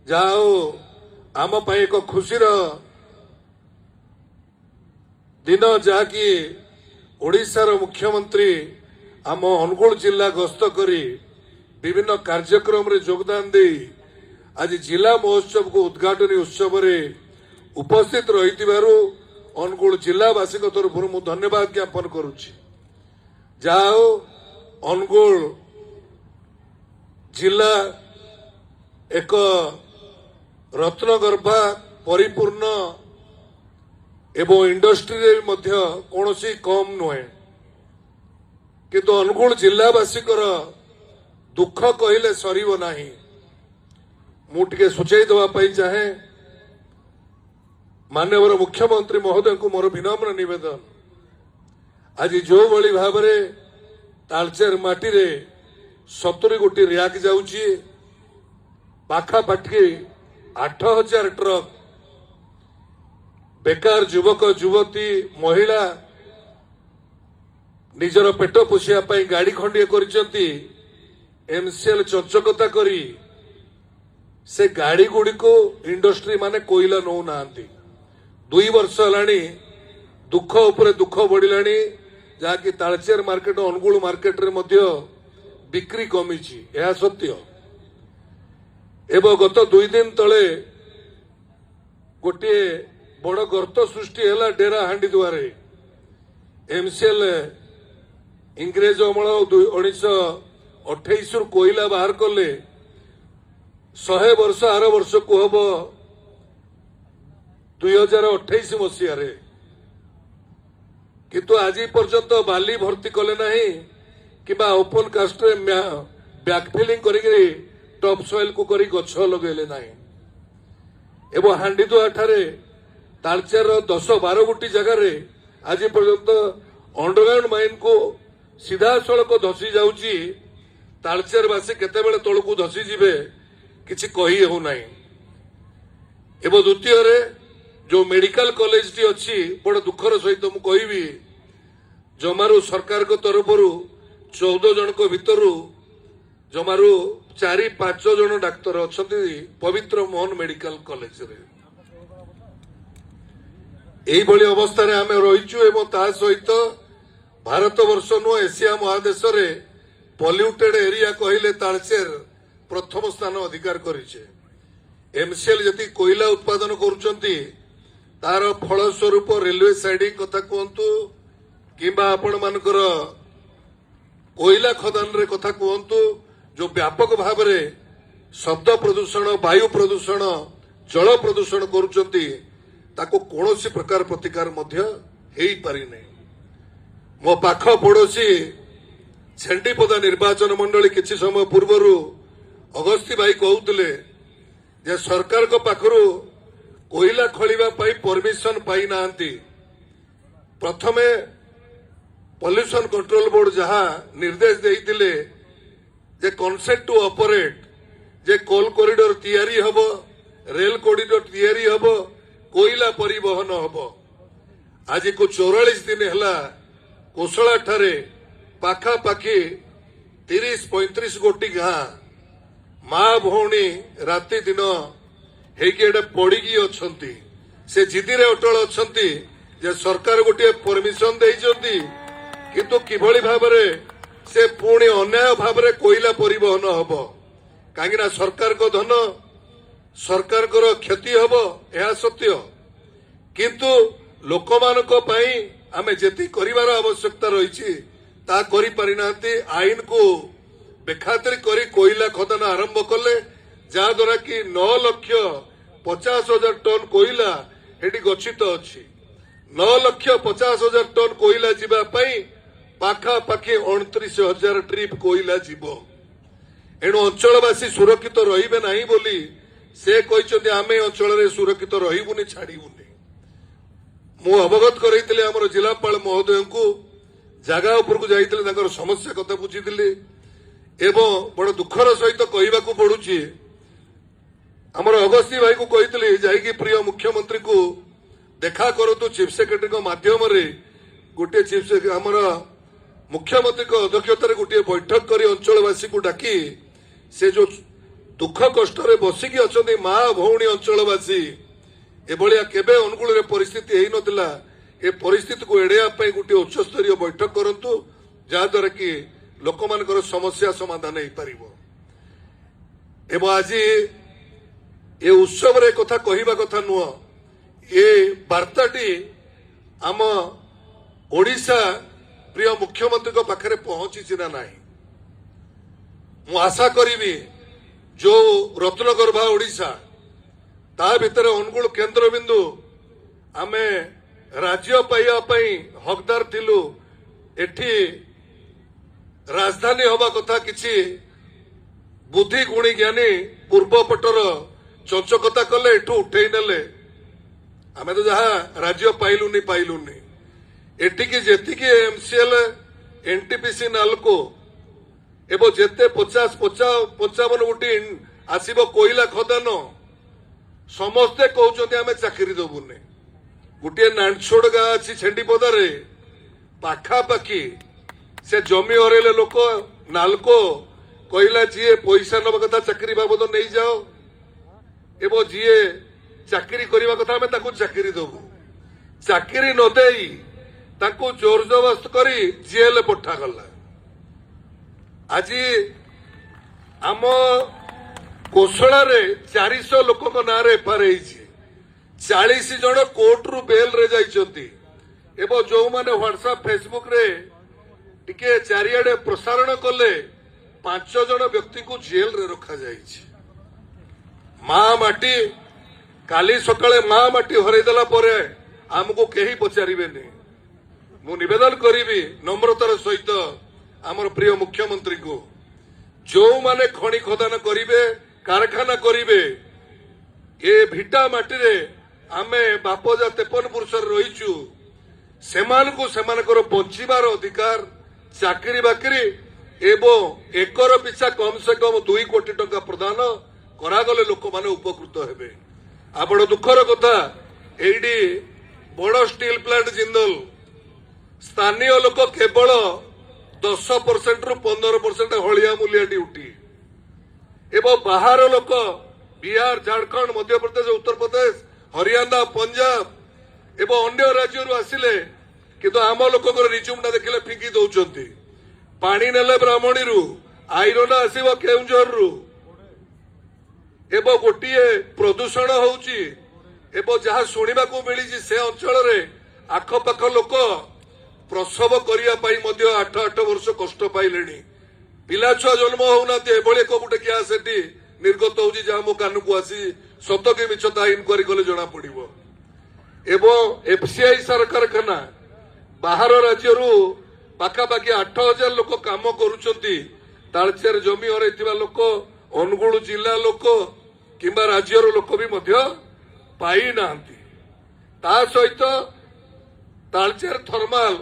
ଯାହା ହଉ, ଆମ ପାଇଁ ଏକ ଖୁସିର ଦିନ, ଯାହାକି ଓଡ଼ିଶାର ମୁଖ୍ୟମନ୍ତ୍ରୀ ଆମ ଅନୁଗୁଳ ଜିଲ୍ଲା ଗସ୍ତ କରି ବିଭିନ୍ନ କାର୍ଯ୍ୟକ୍ରମରେ ଯୋଗଦାନ ଦେଇ ଆଜି ଜିଲ୍ଲା ମହୋତ୍ସବକୁ ଉଦ୍ଘାଟନୀ ଉତ୍ସବରେ ଉପସ୍ଥିତ ରହିଥିବାରୁ ଅନୁଗୁଳ ଜିଲ୍ଲାବାସୀଙ୍କ ତରଫରୁ ମୁଁ ଧନ୍ୟବାଦ ଜ୍ଞାପନ କରୁଛି। ଯାହା ହଉ, ଅନୁଗୁଳ ଜିଲ୍ଲା ଏକ ରତ୍ନଗର୍ଭା ପରିପୂର୍ଣ୍ଣ ଏବଂ ଇଣ୍ଡଷ୍ଟ୍ରିରେ ମଧ୍ୟ କୌଣସି କମ୍ ନୁହେଁ। କିନ୍ତୁ ଅନୁଗୁଳ ଜିଲ୍ଲାବାସୀଙ୍କର ଦୁଃଖ କହିଲେ ସରିବ ନାହିଁ। ମୁଁ ଟିକେ ସୂଚାଇ ଦେବା ପାଇଁ ଚାହେଁ, ମାନ୍ୟବର ମୁଖ୍ୟମନ୍ତ୍ରୀ ମହୋଦୟଙ୍କୁ ମୋର ବିନମ୍ର ନିବେଦନ, ଆଜି ଯେଉଁଭଳି ଭାବରେ ତାଳଚେର ମାଟିରେ 70 ଗୋଟି ର୍ୟାକ୍ ଯାଉଛି, ପାଖାପାଖି 8000 ଟ୍ରକ୍, ବେକାର ଯୁବକ, ଯୁବତୀ, ମହିଳା ନିଜର ପେଟ ପୋଷିବା ପାଇଁ ଗାଡି ଖଣ୍ଡିଏ କରିଛନ୍ତି। ଏମସିଏଲ ଚଞ୍ଚକତା କରି ସେ ଗାଡି ଗୁଡ଼ିକୁ ଇଣ୍ଡଷ୍ଟ୍ରି ମାନେ କୋଇଲା ନଉନାହାନ୍ତି। 2 ବର୍ଷ ହେଲାଣି, ଦୁଃଖ ଉପରେ ଦୁଃଖ ବଢିଲାଣି, ଯାହାକି ତାଳଚେର ମାର୍କେଟ, ଅନୁଗୁଳ ମାର୍କେଟରେ ମଧ୍ୟ ବିକ୍ରି କମିଛି, ଏହା ସତ୍ୟ। ଏବଂ ଗତ 2 ଦିନ ତଳେ ଗୋଟିଏ ବଡ ଗର୍ତ୍ତ ସୃଷ୍ଟି ହେଲା ଡେରା ହାଣ୍ଡିଦୁଆରେ। ଏମସିଏଲ ଇଂରେଜ ଅମଳ 1928ରୁ କୋଇଲା ବାହାର କଲେ, 100 ବର୍ଷ ଆର ବର୍ଷକୁ ହବ 2028 ମସିହାରେ। କିନ୍ତୁ ଆଜି ପର୍ଯ୍ୟନ୍ତ ବାଲି ଭର୍ତ୍ତି କଲେ ନାହିଁ କିମ୍ବା ଓପନ କାଷ୍ଟରେ ବ୍ୟାକଫିଲିଂ କରିକି ଟପ୍ ସଏଲକୁ କରି ଗଛ ଲଗେଇଲେ ନାହିଁ। ଏବଂ ହାଣ୍ଡିଦୁଆ ଠାରେ ତାଳଚେରର 10-12 ଗୋଟି ଜାଗାରେ ଆଜି ପର୍ଯ୍ୟନ୍ତ ଅଣ୍ଡରଗ୍ରାଉଣ୍ଡ ମାଇନକୁ ସିଧାସଳଖ ଧସି ଯାଉଛି। ତାଳଚେରବାସୀ କେତେବେଳେ ତଳକୁ ଧସି ଯିବେ, କିଛି କହି ହେଉନାହିଁ। ଏବଂ ଦ୍ୱିତୀୟରେ ଯୋଉ ମେଡିକାଲ କଲେଜଟି ଅଛି, ବଡ ଦୁଃଖର ସହିତ ମୁଁ କହିବି, ଜମାରୁ ସରକାରଙ୍କ ତରଫରୁ 14 ଜଣଙ୍କ ଭିତରୁ ଜମାରୁ 4-5 ଜଣ ଡାକ୍ତର ଅଛନ୍ତି ପବିତ୍ର ମୋହନ ମେଡିକାଲ କଲେଜରେ। ଏଇଭଳି ଅବସ୍ଥାରେ ଆମେ ରହିଛୁ। ଏବଂ ତା ସହିତ ଭାରତ ବର୍ଷ ନୁହଁ, ଏସିଆ ମହାଦେଶରେ ପଲ୍ୟୁଟେଡ ଏରିଆ କହିଲେ ତାଳଚେର ପ୍ରଥମ ସ୍ଥାନ ଅଧିକାର କରିছে। ଏମସିଏଲ ଯେତିକି କୋଇଲା ଉତ୍ପାଦନ କରୁଛନ୍ତି, ତାର ଫଳସ୍ୱରୂପ ରେଲୱେ ସାଇଡିଂ କଥା କୁହନ୍ତୁ କିମ୍ବା ଆପଣମାନଙ୍କର କୋଇଲା ଖଦାନରେ କଥା କୁହନ୍ତୁ, ଯୋଉ ବ୍ୟାପକ ଭାବରେ ଶବ୍ଦ ପ୍ରଦୂଷଣ, ବାୟୁ ପ୍ରଦୂଷଣ, ଜଳ ପ୍ରଦୂଷଣ କରୁଛନ୍ତି, ତାକୁ କୌଣସି ପ୍ରକାର ପ୍ରତିକାର ମଧ୍ୟ ହେଇପାରିନାହିଁ। ମୋ ପାଖ ପଡୋଶୀ ଛେଣ୍ଡିପଦା ନିର୍ବାଚନ ମଣ୍ଡଳୀ, କିଛି ସମୟ ପୂର୍ବରୁ ଅଗସ୍ତି ଭାଇ କହୁଥିଲେ ଯେ ସରକାରଙ୍କ ପାଖରୁ କୋଇଲା ଖୋଳିବା ପାଇଁ ପରମିଶନ ପାଇନାହାନ୍ତି। ପ୍ରଥମେ ପଲ୍ୟୁସନ କଣ୍ଟ୍ରୋଲ ବୋର୍ଡ ଯାହା ନିର୍ଦ୍ଦେଶ ଦେଇଥିଲେ ଯେ କନସେଣ୍ଟ ଟୁ ଅପରେଟ, ଯେ କୋଲ କରିଡର ତିଆରି ହବ, ରେଲ କରିଡର ତିଆରି ହବ, କୋଇଲା ପରିବହନ ହବ। ଆଜିକୁ 44 ଦିନ ହେଲା କୋଶଳା ଠାରେ ପାଖାପାଖି 30-35 ଗୋଟି ଗାଁ, ମା ଭଉଣୀ ରାତି ଦିନ ହେଇକି ଏଟା ପଡିକି ଅଛନ୍ତି। ସେ ଜିଦିରେ ଅଟଳ ଅଛନ୍ତି ଯେ ସରକାର ଗୋଟିଏ ପରମିଶନ ଦେଇଛନ୍ତି, କିନ୍ତୁ କିଭଳି ଭାବରେ ସେ ପୁଣି ଅନ୍ୟାୟ ଭାବରେ କୋଇଲା ପରିବହନ ହବ? କାହିଁକି ନା ସରକାରଙ୍କ ଧନ, ସରକାରଙ୍କର କ୍ଷତି ହବ, ଏହା ସତ୍ୟ। କିନ୍ତୁ ଲୋକମାନଙ୍କ ପାଇଁ ଆମେ ଯେତିକି କରିବାର ଆବଶ୍ୟକତା ରହିଛି, ତାହା କରିପାରିନାହାନ୍ତି। ଆଇନକୁ ବେଖାତିର କରି କୋଇଲା ଖଦାନ ଆରମ୍ଭ କଲେ, ଯାହାଦ୍ୱାରା କି 9,50,000 ଟନ୍ କୋଇଲା ଏଠି ଗଚ୍ଛିତ ଅଛି। 9,50,000 ଟନ୍ କୋଇଲା ଯିବା ପାଇଁ ପାଖାପାଖି 29,000 ଟ୍ରିପ୍ କୋଇଲା ଯିବ। ଏଣୁ ଅଞ୍ଚଳବାସୀ ସୁରକ୍ଷିତ ରହିବେ ନାହିଁ ବୋଲି ସେ କହିଛନ୍ତି, ଆମେ ଅଞ୍ଚଳରେ ସୁରକ୍ଷିତ ରହିବୁନି, ଛାଡ଼ିବୁନି। ମୁଁ ଅବଗତ କରାଇଥିଲି ଆମର ଜିଲ୍ଲାପାଳ ମହୋଦୟଙ୍କୁ, ଜାଗା ଉପରକୁ ଯାଇଥିଲି, ତାଙ୍କର ସମସ୍ୟା କଥା ବୁଝିଥିଲି। ଏବଂ ବଡ ଦୁଃଖର ସହିତ କହିବାକୁ ପଡୁଛି, ଆମର ଅଗସ୍ତି ଭାଇକୁ କହିଥିଲି ଯାଇକି ପ୍ରିୟ ମୁଖ୍ୟମନ୍ତ୍ରୀଙ୍କୁ ଦେଖା କରନ୍ତୁ ଚିଫ ସେକ୍ରେଟାରୀଙ୍କ ମାଧ୍ୟମରେ। ଗୋଟିଏ ଚିଫ ଆମର ମୁଖ୍ୟମନ୍ତ୍ରୀଙ୍କ ଅଧ୍ୟକ୍ଷତାରେ ଗୋଟିଏ ବୈଠକ କରି ଅଞ୍ଚଳବାସୀଙ୍କୁ ଡାକି ସେ ଯୋଉ ଦୁଃଖ କଷ୍ଟରେ ବସିକି ଅଛନ୍ତି ମା ଭଉଣୀ ଅଞ୍ଚଳବାସୀ, ଏଭଳିଆ କେବେ ଅନୁଗୁଳରେ ପରିସ୍ଥିତି ହେଇନଥିଲା। ଏ ପରିସ୍ଥିତିକୁ ଏଡ଼େଇବା ପାଇଁ ଗୋଟିଏ ଉଚ୍ଚସ୍ତରୀୟ ବୈଠକ କରନ୍ତୁ, ଯାହାଦ୍ୱାରା କି ଲୋକମାନଙ୍କର ସମସ୍ୟା ସମାଧାନ ହେଇପାରିବ। ଏବଂ ଆଜି ଏ ଉତ୍ସବରେ କଥା କହିବା କଥା ନୁହଁ, ଏ ବାର୍ତ୍ତାଟି ଆମ ଓଡ଼ିଶା ପ୍ରିୟ ମୁଖ୍ୟମନ୍ତ୍ରୀଙ୍କ ପାଖରେ ପହଞ୍ଚିଛି ନା ନାହିଁ। ମୁଁ ଆଶା କରିବି, ଯୋଉ ରତ୍ନଗର୍ଭା ଓଡ଼ିଶା, ତା ଭିତରେ ଅନୁଗୁଳ କେନ୍ଦ୍ରବିନ୍ଦୁ, ଆମେ ରାଜ୍ୟ ପାଇବା ପାଇଁ ହକଦାର ଥିଲୁ। ଏଠି ରାଜଧାନୀ ହବା କଥା। କିଛି ବୁଦ୍ଧି ଗୁଣି ଜ୍ଞାନୀ ପୂର୍ବ ପଟର ଚଞ୍ଚକତା କଲେ, ଏଠୁ ଉଠେଇ ନେଲେ। ଆମେ ତ ଯାହା ରାଜ୍ୟ ପାଇଲୁନି ପାଇଲୁନି, ଏଠିକି ଯେତିକି ଏମସିଏଲ, ଏନଟିପିସି, ନାଲକୋ ଏବଂ ଯେତେ 50 55 ଗୋଟି ଆସିବ କୋଇଲା ଖଦାନ, ସମସ୍ତେ କହୁଛନ୍ତି ଆମେ ଚାକିରି ଦବୁନି। ଗୋଟିଏ ନାଣ୍ଡଛୋଡ ଗାଁ ଅଛି ଛେଣ୍ଡିପଦାରେ, ପାଖାପାଖି ସେ ଜମି ହରେଇଲେ ଲୋକ। ନାଲକୋ କହିଲା, ଯିଏ ପଇସା ନବା କଥା ଚାକିରି ବାବଦ ନେଇଯାଅ ଏବଂ ଯିଏ ଚାକିରି କରିବା କଥା ଆମେ ତାକୁ ଚାକିରି ଦବୁ। ଚାକିରି ନ ଦେଇ ତାଙ୍କୁ ଜୋର ଜବରଦସ୍ତ କରି ଜେଲ ପଠାଗଲା। ଆଜି ଆମ କୋଶଳାରେ 400 ଲୋକଙ୍କ ନାଁରେ ଏଫଆଇଆର ହେଇଛି, 40 ଜଣ କୋର୍ଟରୁ ବେଲରେ ଯାଇଛନ୍ତି। ଏବଂ ଯୋଉମାନେ ହ୍ୱାଟ୍ସଆପ, ଫେସବୁକରେ ଟିକେ ଚାରିଆଡେ ପ୍ରସାରଣ କଲେ, 5 ଜଣ ବ୍ୟକ୍ତିଙ୍କୁ ଜେଲରେ ରଖାଯାଇଛି। ମା ମାଟି କାଲି ସକାଳେ ମା ମାଟି ହରେଇଦେଲା ପରେ ଆମକୁ କେହି ପଚାରିବେନି। ମୁଁ ନିବେଦନ କରିବି ନମ୍ରତାର ସହିତ ଆମର ପ୍ରିୟ ମୁଖ୍ୟମନ୍ତ୍ରୀଙ୍କୁ, ଯୋଉମାନେ ଖଣି ଖଦାନ କରିବେ, କାରଖାନା କରିବେ, ଏ ଭିଟା ମାଟିରେ ଆମେ ବାପ ଯା 53 ପୁରୁଷରେ ରହିଛୁ, ସେମାନଙ୍କୁ ସେମାନଙ୍କର ବଞ୍ଚିବାର ଅଧିକାର, ଚାକିରି ବାକିରି ଏବଂ ଏକର ପିଛା କମ ସେ କମ 2 କୋଟି ଟଙ୍କା ପ୍ରଦାନ କରାଗଲେ ଲୋକମାନେ ଉପକୃତ ହେବେ। ଆପଣ ଦୁଃଖର କଥା, ଏଇଠି ବଡ ଷ୍ଟିଲ ପ୍ଲାଣ୍ଟ ଜିନ୍ଦଲ, ସ୍ଥାନୀୟ ଲୋକ କେବଳ 10%ରୁ 15% ହଳିଆ ମୂଲିଆ ଡ୍ୟୁଟି ଏବଂ ବାହାର ଲୋକ ବିହାର, ଝାଡ଼ଖଣ୍ଡ, ମଧ୍ୟପ୍ରଦେଶ, ଉତ୍ତରପ୍ରଦେଶ, ହରିୟାଣା, ପଞ୍ଜାବ ଏବଂ ଅନ୍ୟ ରାଜ୍ୟରୁ ଆସିଲେ, କିନ୍ତୁ ଆମ ଲୋକଙ୍କର ରିଜ୍ୟୁମଟା ଦେଖିଲେ ଫିଙ୍ଗି ଦଉଛନ୍ତି। ପାଣି ନେଲେ ବ୍ରାହ୍ମଣୀରୁ, ଆଇରନ ଆସିବ କେଉଁଝରରୁ ଏବଂ ଗୋଟିଏ ପ୍ରଦୂଷଣ ହଉଛି। ଏବଂ ଯାହା ଶୁଣିବାକୁ ମିଳିଛି, ସେ ଅଞ୍ଚଳରେ ଆଖପାଖ ଲୋକ ପ୍ରସବ କରିବା ପାଇଁ ମଧ୍ୟ 8 8 ବର୍ଷ କଷ୍ଟ ପାଇଲେଣି। ପିଲା ଛୁଆ ଜନ୍ମ ହଉନାହାନ୍ତି। ଏଭଳି ଏକ ଗୋଟେ ଗ୍ୟାସ ସେଠି ନିର୍ଗତ ହଉଛି, ଯାହା ମୋ କାନକୁ ଆସି, ସତ କି ମିଛ ତାହା ଇନକ୍ୱାରି କଲେ ଜଣା ପଡିବ। ଏବଂ ଏଫସିଆଇ ସାର କାରଖାନା, ବାହାର ରାଜ୍ୟରୁ ପାଖାପାଖି 8000 ଲୋକ କାମ କରୁଛନ୍ତି। ତାଳଚେର ଜମି ହରାଇଥିବା ଲୋକ, ଅନୁଗୁଳ ଜିଲ୍ଲା ଲୋକ କିମ୍ବା ରାଜ୍ୟର ଲୋକ ବି ମଧ୍ୟ ପାଇନାହାନ୍ତି। ତା ସହିତ ତାଳଚେର ଥର୍ମାଲ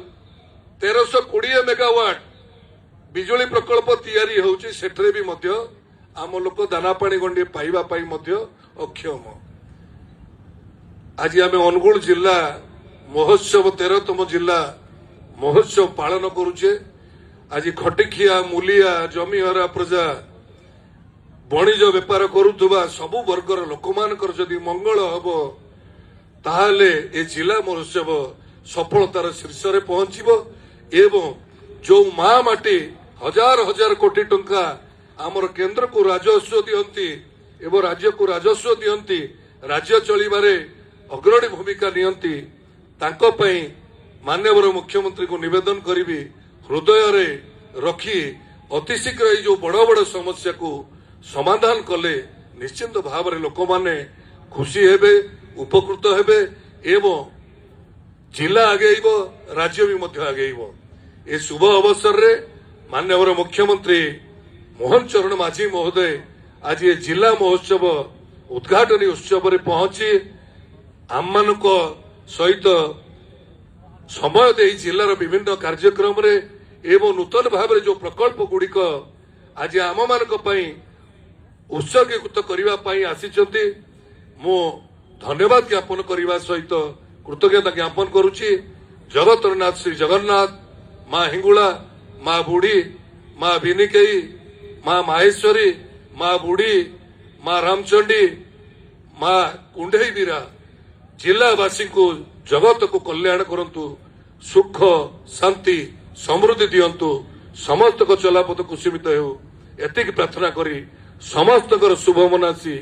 1320 ମେଗାୱାଟ ବିଜୁଳି ପ୍ରକଳ୍ପ ତିଆରି ହେଉଛି, ସେଠାରେ ବି ମଧ୍ୟ ଆମ ଲୋକ ଦାନା ପାଣି ଗଣ୍ଡିଏ ପାଇବା ପାଇଁ ମଧ୍ୟ ଅକ୍ଷମ। ଆଜି ଆମେ ଅନୁଗୁଳ ଜିଲ୍ଲା ମହୋତ୍ସବ, 13ତମ ଜିଲ୍ଲା ମହୋତ୍ସବ ପାଳନ କରୁଛେ। ଆଜି ଖଟିଖିଆ, ମୂଲିଆ, ଜମିହରା ପ୍ରଜା, ବଣିଜ ବେପାର କରୁଥିବା ସବୁ ବର୍ଗର ଲୋକମାନଙ୍କର ଯଦି ମଙ୍ଗଳ ହବ, ତାହେଲେ ଏ ଜିଲ୍ଲା ମହୋତ୍ସବ ସଫଳତାର ଶୀର୍ଷରେ ପହଞ୍ଚିବ। ଏବଂ ଯୋଉ ମା ମାଟି ହଜାର ହଜାର କୋଟି ଟଙ୍କା ଆମର କେନ୍ଦ୍ରକୁ ରାଜସ୍ୱ ଦିଅନ୍ତି ଏବଂ ରାଜ୍ୟକୁ ରାଜସ୍ୱ ଦିଅନ୍ତି, ରାଜ୍ୟ ଚଳିବାରେ ଅଗ୍ରଣୀ ଭୂମିକା ନିଅନ୍ତି, ତାଙ୍କ ପାଇଁ ମାନ୍ୟବର ମୁଖ୍ୟମନ୍ତ୍ରୀଙ୍କୁ ନିବେଦନ କରିବି, ହୃଦୟରେ ରଖି ଅତିଶୀଘ୍ର ଏଇ ଯୋଉ ବଡ ବଡ ସମସ୍ୟାକୁ ସମାଧାନ କଲେ ନିଶ୍ଚିନ୍ତ ଭାବରେ ଲୋକମାନେ ଖୁସି ହେବେ, ଉପକୃତ ହେବେ ଏବଂ ଜିଲ୍ଲା ଆଗେଇବ, ରାଜ୍ୟ ବି ମଧ୍ୟ ଆଗେଇବ। ଏ ଶୁଭ ଅବସରରେ ମାନ୍ୟବର ମୁଖ୍ୟମନ୍ତ୍ରୀ ମୋହନ ଚରଣ ମାଝୀ ମହୋଦୟ ଆଜି ଏ ଜିଲ୍ଲା ମହୋତ୍ସବ ଉଦ୍ଘାଟନୀ ଉତ୍ସବରେ ପହଞ୍ଚି ଆମମାନଙ୍କ ସହିତ ସମୟ ଦେଇ ଜିଲ୍ଲାର ବିଭିନ୍ନ କାର୍ଯ୍ୟକ୍ରମରେ ଏବଂ ନୂତନ ଭାବରେ ଯୋଉ ପ୍ରକଳ୍ପ ଗୁଡ଼ିକ ଆଜି ଆମମାନଙ୍କ ପାଇଁ ଉତ୍ସର୍ଗୀକୃତ କରିବା ପାଇଁ ଆସିଛନ୍ତି, ମୁଁ ଧନ୍ୟବାଦ ଜ୍ଞାପନ କରିବା ସହିତ କୃତଜ୍ଞତା ଜ୍ଞାପନ କରୁଛି। ଜଗତର ନାଥ ଶ୍ରୀ ଜଗନ୍ନାଥ, ମା ହିଙ୍ଗୁଳା, ମା ବୁଢୀ, ମା ବିନିକେଇ, ମା ମାହେଶ୍ୱରୀ, ମା ବୁଢୀ। ମା ରାମଚଣ୍ଡୀ, ମା କୁଣ୍ଢେଇ ବୀରା ଜିଲ୍ଲାବାସୀଙ୍କୁ, ଜଗତକୁ କଲ୍ୟାଣ କରନ୍ତୁ, ସୁଖ, ଶାନ୍ତି, ସମୃଦ୍ଧି ଦିଅନ୍ତୁ, ସମସ୍ତଙ୍କ ଚଲାପଥ କୁସୁମିତ ହେଉ, ଏତିକି ପ୍ରାର୍ଥନା କରି ସମସ୍ତଙ୍କର ଶୁଭ ମନାସି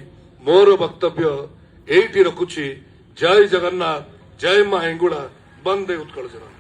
ମୋର ବକ୍ତବ୍ୟ ଏଇଠି ରଖୁଛି। ଜୟ ଜଗନ୍ନାଥ, ଜୟ ମା ହିଙ୍ଗୁଳା, ବନ୍ଦେ ଉତ୍କଳ ଜନନୀ।